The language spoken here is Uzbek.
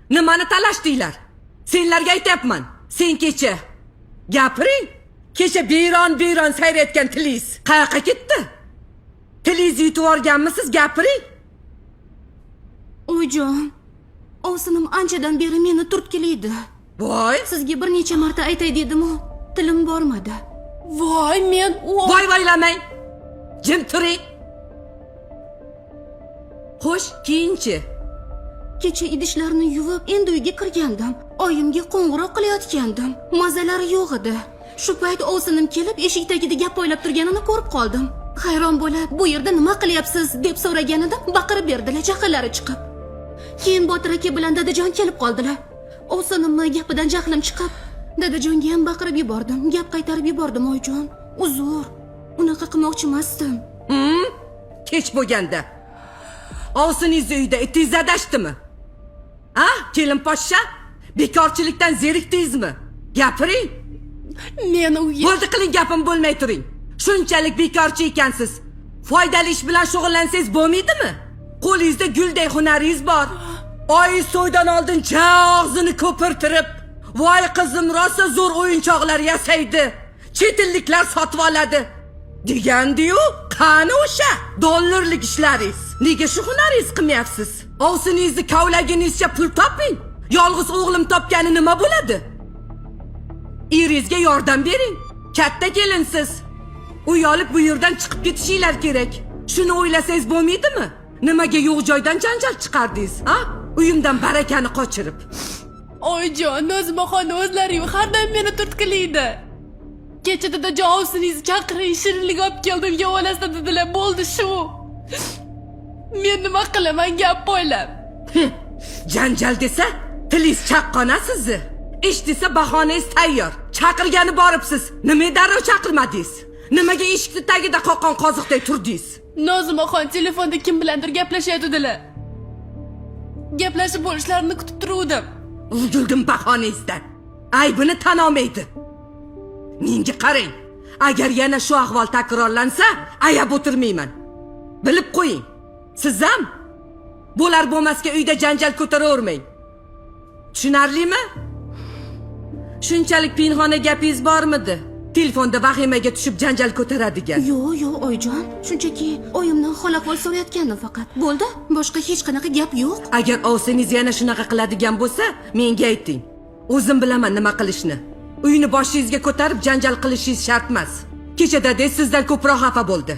Nimani talashdinglar? Senlarga aytyapman. Sen kecha gapiring. Kecha biyron biyron sayrayotgan tilingiz qayoqqa ketdi? Tilingizni yutib yuborganmisiz? Gapiring. Oyijon, ovsinim anchadan beri meni turtkilaydi. Voy. Sizga bir necha marta aytay dedim-u, tilim bormadi. Voy, men u Voy voylamang. Jim turing. Xo'sh, keyinchi? Kecha idishlarni yuvib, endi uyga kirgandim. Oyimga qo'ng'iroq qilayotgandim. Mazalari yo'q edi. Shu payt ovsinim kelib, eshik tagida gap poylab turganini ko'rib qoldim. Hayron bo'lib, "Bu yerda nima qilyapsiz?" deb so'raganidim, baqirib berdilar, jahllari chiqib. Keyin Botir aka bilan dadajon kelib qoldilar. Ovsinimni gapidan jahlim chiqib, dadajonga ham baqirib yubordim, gap qaytarib yubordim, oyijon. Uzr. Unaqa qilmoqchi emasdim. Kech bo'lganda. Ovsiningizni uyda itingiz adashdimi? A, kelin poshsha? Bekorchilikdan zerikdingizmi? Gapiring. Men u Bo'ldi, qiling gapim bo'lmay turing. Shunchalik bekorchi ekansiz. Foydali ish bilan shug'ullansangiz bo'lmaydimi? Qo'lingizda gulday hunaringiz bor. Oyi to'ydan oldin ja og'zini ko'pirtirib, "Voy qizim rosa zo'r o'yinchoqlar yasaydi. Chet elliklar sotib oladi." Degandi-yu, qani o'sha dollarlik ishlaringiz? Nega shu hunaringiz qilmayapsiz? Ovsiningizni kavlaginizcha pul toping. Yolg'iz o'g'lim topgani nima bo'ladi? Eringizga yordam bering. Katta kelinsiz. Uy olib bu yerdan chiqib ketishinglar kerak. Shuni o'ylasangiz bo'lmaydimi? Nimaga yo'q joydan janjal chiqardingiz, a? Uyimdan barakani qochirib. Oyijon, Nozimaxon o'zlari har doim meni turtkilaydi. Kecha dadajon ovsiningizni chaqiring, shirinlik olib keldim, yeb olasizlar dedilar, bo'ldi shu. Men nima qilaman gap poylab? Janjal desa, tilingiz chaqqona sizni. Ish desa bahonangiz tayyor. Chaqirgani boribsiz. Nima darrov chaqirmadingiz? Nimaga eshikni tagida qoqqon qoziqday turdingiz? Nozimaxon telefonda kim bilandir gaplashayotdilar. Gaplashib bo'lishlarini kutib turuvdim. Uzildim bahonangizdan. Aybini tan olmaydi. Menga qarang. Agar yana shu ahvol takrorlansa, ayab o'tirmayman. Bilib qo'ying. Siz ham bo'lar bo'lmasga uyda janjal ko'taravermang. Tushunarlimi? Shunchalik pinxona gapingiz bormidi? Telefonda vahimaga tushib janjal ko'taradigan. Yo'q, yo'q, oyijon. Shunchaki oyimdan hol ahvol so'rayotgandim faqat. Bo'ldi? Boshqa hech qanaqa gap yo'q. Agar ovsingiz yana shunaqa qiladigan bo'lsa, menga ayting. O'zim bilaman nima qilishni. Uyni boshingizga ko'tarib janjal qilishingiz shart emas. Kecha dadangiz sizdan ko'proq xafa bo'ldi.